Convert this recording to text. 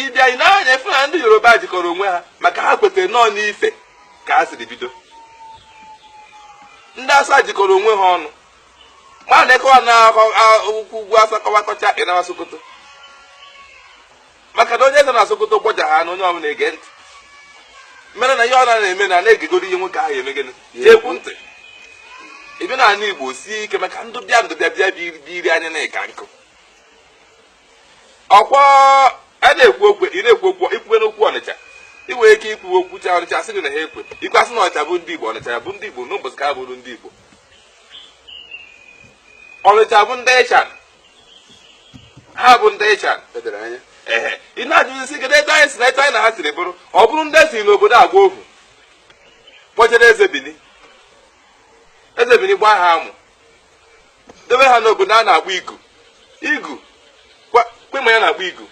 Ị bịa ị na-anya ịfụ na ndị Yoruba jikọrọ onwe ha maka ha kwetara nọọ n'Ife ka ha siri bido. Ndị Awụsa jikọrọ onwe ha ọnụ ma na-ekọwa na ugwu ugwu Awụsa kọwakọcha ịnawa Sokoto, maka na onye eze na Sokoto gbọja ha na onye ọbụla ege ntị, mere na ihe ọ na-eme na na-egegoro ihe nwoke ahụ eme gịnị jekwu ntị. Ị bịa n'ala Igbo, sie ike maka ndụ bịa ndụ bịa bịa biri anyị na ịka nkụ ọkwa a na-ekwu okwu. Ị na-ekwu okwu ikwube n'okwu Ọnịcha, ị nwere ike ikwu okwu cha Ọnịcha sị gị na ha ekwe ikwe asị na Ọnịcha bụ ndị Igbo. Ọnịcha bụ ndị Igbo n'ụbọchị ka ha bụrụ ndị Igbo. Ọnịcha bụ ndị Ịchan, ha bụ ndị Ịchan. Edere anya. Ehe, ị na-ajụzi sị kedu ebe anyị si na etu anyị na ha siri bụrụ. Ọ bụrụ ndị si n'obodo agba ohu kpọjere eze Bini, eze Bini gbaa ha amụ, debe ha n'obodo a na-akpọ Igu. Igu kwema ya na-akpọ Igu.